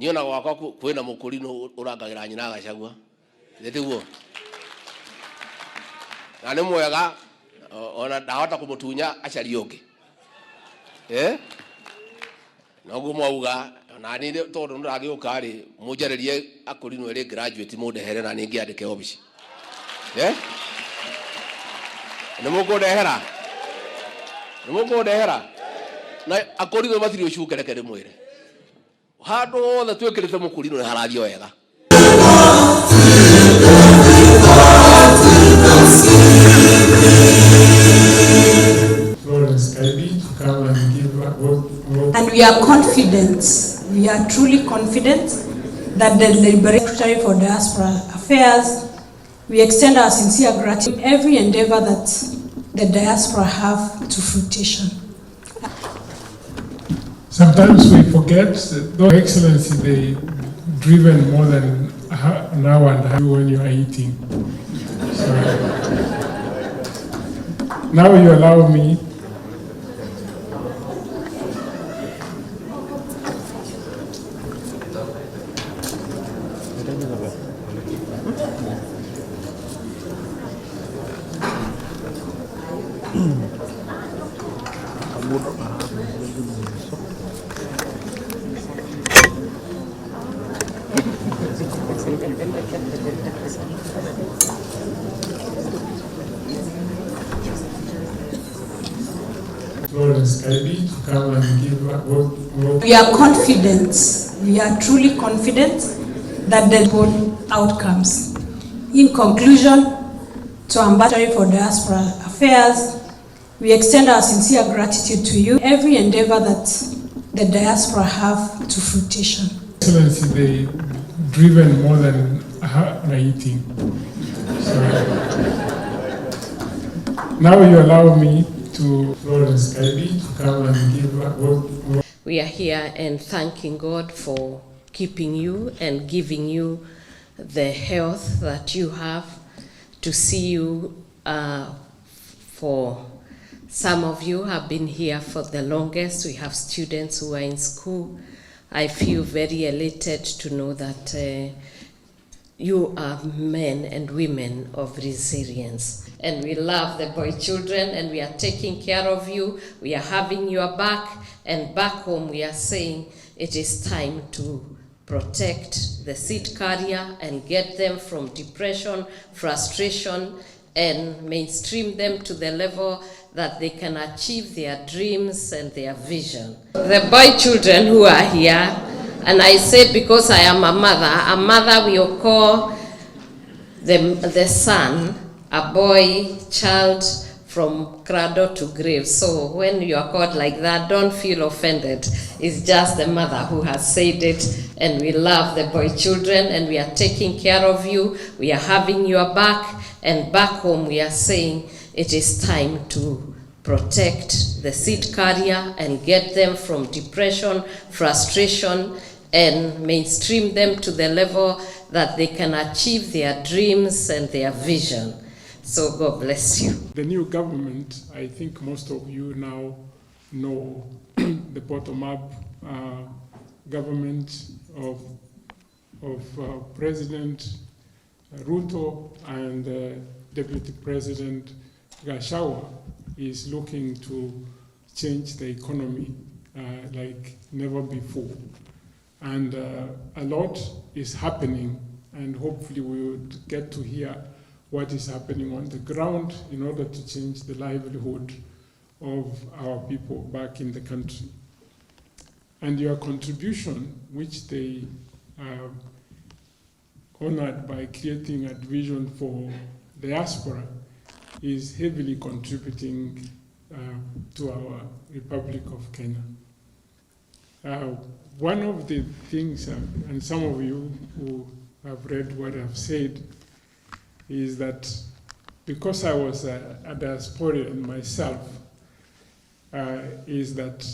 Niĩ ona gwakwa kwĩna mũkũrinũ ũrangagĩra nyina Gachagua. Nĩ tiguo? Na nĩ mwega ona ndahota kũmũtunya acarie ũngĩ. Eh? Noguo mwauga na niĩ tondũ nĩndagĩũka rĩ, mũnjarĩrie akũrinũ erĩ graduate mũndehere na niĩ ngĩandĩke obici. Eh? Nĩ mũkũndehera? Nĩ mũkũndehera? Na akũrinũ matirĩ ũcuke, reke ndĩmwĩre. Handũ hothe twĩkĩrĩte mũkũrinũ nĩ harathiĩ wega. Florence Kaibi to come and give what And we are confident, we are truly confident that the Liberatory for Diaspora Affairs, we extend our sincere gratitude in every endeavor that the diaspora have to fruition. Sometimes we forget that, though Excellency, they driven more than an hour and a half when you are eating. So now you allow me Florence Kaibi to come and give what We are confident, we are truly confident that the both outcomes. In conclusion, to Ambassador for Diaspora Affairs, we extend our sincere gratitude to you every endeavor that the diaspora have to fruition. Excellency, they driven more than eating. So now you allow me to Florence Kaibi to come and give what We are here and thanking God for keeping you and giving you the health that you have to see you. For some of you have been here for the longest. We have students who are in school. I feel very elated to know that you are men and women of resilience. And we love the boy children, and we are taking care of you. We are having your back. And back home, we are saying it is time to protect the seed carrier and get them from depression, frustration, and mainstream them to the level that they can achieve their dreams and their vision. The boy children who are here, and I say because I am a mother will call the son a boy child from cradle to grave. So when you are called like that, don't feel offended. It's just the mother who has said it, and we love the boy children, and we are taking care of you. We are having your back, and back home we are saying it is time to protect the seed carrier and get them from depression, frustration, and mainstream them to the level that they can achieve their dreams and their vision. So God bless you. The new government, I think most of you now know the bottom-up government of President Ruto and Deputy President Gachagua is looking to change the economy like never before. And a lot is happening, and hopefully we would get to hear what is happening on the ground in order to change the livelihood of our people back in the country. And your contribution, which they honored by creating a division for diaspora, is heavily contributing to our Republic of Kenya. One of the things, and some of you who have read what I've said, is that because I was a diasporian myself, is that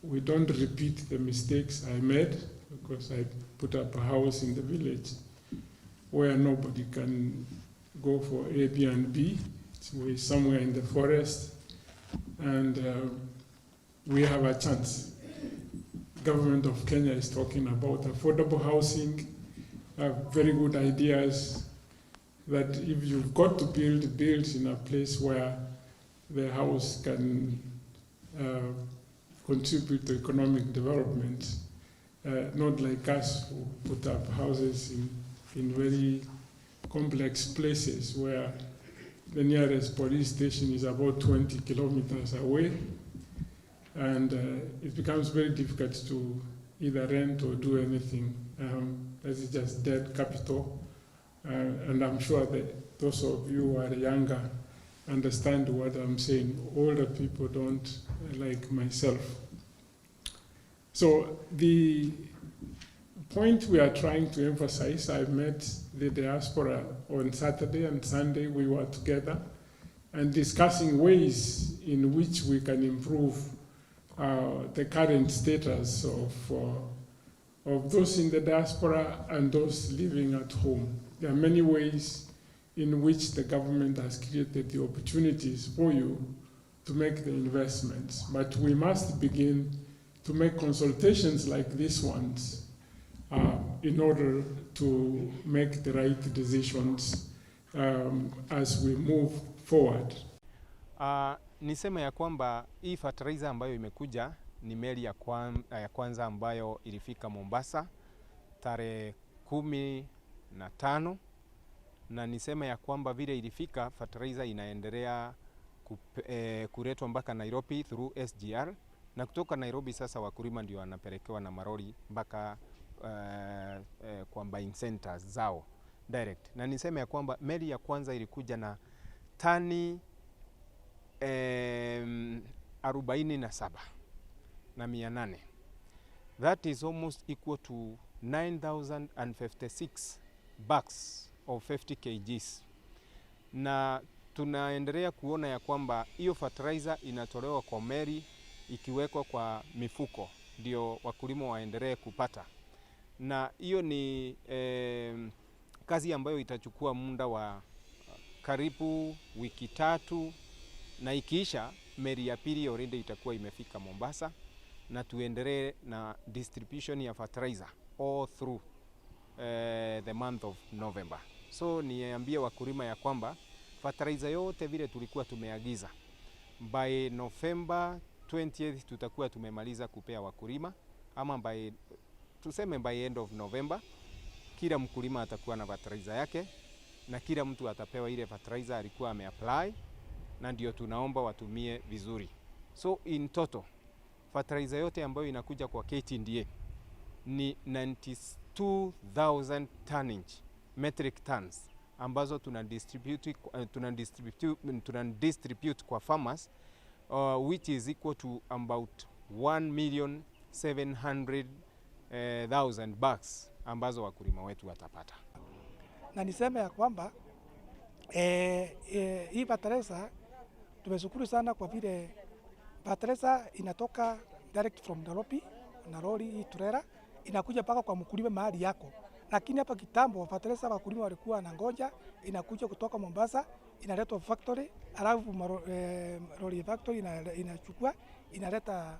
we don't repeat the mistakes I made, because I put up a house in the village where nobody can go for A, B, and B. We're somewhere in the forest, and we have a chance. Government of Kenya is talking about affordable housing, very good ideas that if you've got to build, build in a place where the house can contribute to economic development, not like us who put up houses in very complex places where the nearest police station is about 20 kilometers away, and it becomes very difficult to either rent or do anything. That is just dead capital. And I'm sure that those of you who are younger understand what I'm saying. Older people don't, like myself. So the point we are trying to emphasize, I met the diaspora on Saturday and Sunday, we were together and discussing ways in which we can improve the current status of those in the diaspora and those living at home. There are many ways in which the government has created the opportunities for you to make the investments, but we must begin to make consultations like these ones in order to make the right decisions as we move forward. Niseme ya kwamba hii fertilizer ambayo imekuja ni meli ya kwanza ambayo ilifika Mombasa tarehe 15, na niseme ya kwamba vile ilifika, fertilizer inaendelea kuletwa mpaka Nairobi through SGR, na kutoka Nairobi sasa wakulima ndio wanapelekewa na maroli mpaka kwa buying centers zao direct. Na niseme ya kwamba meli ya kwanza ilikuja na tani 47,800. That is almost equal to 9056 bags of 50 kgs. Na tunaendelea kuona ya kwamba hiyo fertilizer inatolewa kwa meli ikiwekwa kwa mifuko ndio wakulima waendelee kupata, na hiyo ni kazi ambayo itachukua muda wa karibu wiki 3, na ikiisha meli ya pili already itakuwa imefika Mombasa, na tuendelee na distribution ya fertilizer all through the month of November. So niambie wakulima ya kwamba fertilizer yote vile tulikuwa tumeagiza, by November 20th tutakuwa tumemaliza kupea wakulima, ama by, tuseme by end of November kila mkulima atakuwa na fertilizer yake, na kila mtu atapewa ile fertilizer alikuwa ameapply, na ndio tunaomba watumie vizuri. So in total fertilizer yote ambayo inakuja kwa KTDA ni 92,000 tonnage metric tons ambazo tuna distribute kwa farmers, which is equal to about 1,700,000 bags ambazo wakulima wetu watapata. Na niseme ya kwamba hii fertilizer tumeshukuru sana kwa vile fertilizer inatoka direct from Nairobi na lori hii trailer inakuja mpaka kwa mkulima mahali yako. Lakini hapa kitambo fertilizer wakulima walikuwa wanangoja inakuja kutoka Mombasa, inaletwa factory, alafu lori factory inachukua inaleta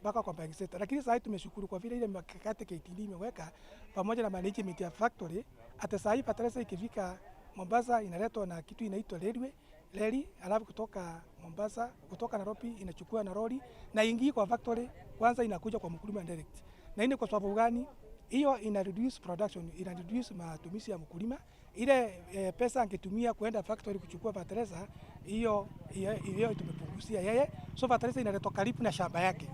mpaka kwa buying center. Lakini sasa tumeshukuru kwa vile ile mikakati KTDA imeweka pamoja na management ya factory, hata sasa hii fertilizer ikifika Mombasa inaletwa na kitu inaitwa railway reli, alafu kutoka Mombasa, kutoka Nairobi inachukua na lori na ingii kwa factory kwanza, inakuja kwa mkulima direct. Na hii ni kwa sababu gani? Hiyo ina reduce production, ina reduce matumizi ya mkulima. Ile pesa angetumia kuenda factory kuchukua fertilizer, hiyo tumepunguzia yeye. So fertilizer inaletwa karibu na shamba yake.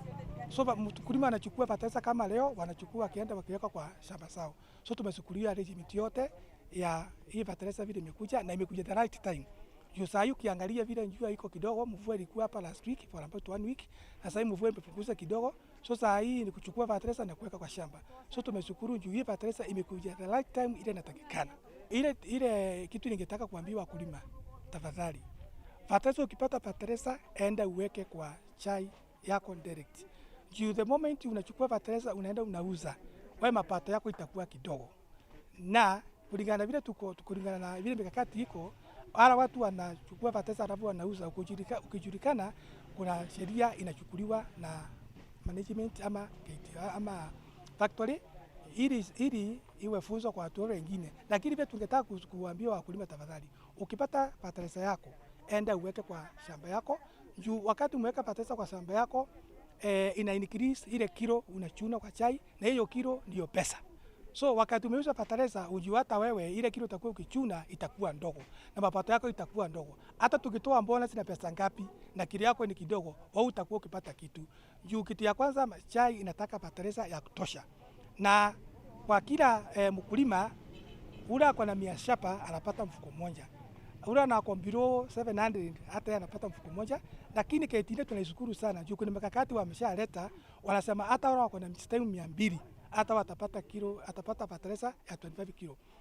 So mkulima anachukua fertilizer kama leo, wanachukua wakienda wakiweka kwa shamba zao. So tumeshukuru arrangement yote ya hii fertilizer vile imekuja, na imekuja the right time. Juu saa hii ukiangalia vile jua iko kidogo, mvua ilikuwa hapa last week for about one week, na sasa hii mvua imepunguza kidogo. So saa hii ni kuchukua fertilizer na kuweka kwa shamba. So tumeshukuru juu hii fertilizer imekuja the right time ile inatakikana. Ile kitu ningetaka kuambia wakulima, tafadhali, fertilizer, ukipata fertilizer enda uweke kwa chai yako direct. Juu the moment unachukua fertilizer unaenda unauza, wewe mapato yako itakuwa kidogo, na kulingana na vile tuko, kulingana na vile mikakati iko, wala watu wanachukua fertilizer alafu wanauza, ukijulikana kuna sheria inachukuliwa na management ama KT, ama factory ili iwe funzo kwa watu wengine. Lakini pia tungetaka kuambia wakulima, tafadhali, ukipata fertilizer yako enda uweke kwa shamba yako, juu wakati umeweka fertilizer kwa shamba yako, ina increase ile kilo unachuna kwa chai, na hiyo kilo ndio pesa. So wakati umeuza fertilizer, ujue hata wewe ile kilo utakuwa ukichuna itakuwa ndogo na mapato yako itakuwa ndogo. Hata tukitoa bonus na pesa ngapi na kilo yako ni kidogo, wewe utakuwa ukipata kitu. Juu kitu ya kwanza, chai inataka fertilizer ya kutosha, na kwa kila mkulima ule ako na 100 anapata mfuko mmoja, ule ana below 700 hata yeye anapata mfuko mmoja. Lakini KTDA tunaishukuru sana juu kuna mikakati wameshaleta, wanasema hata wale wako na mstari 200 hata watapata kilo, atapata fertilizer ya 25 kilo.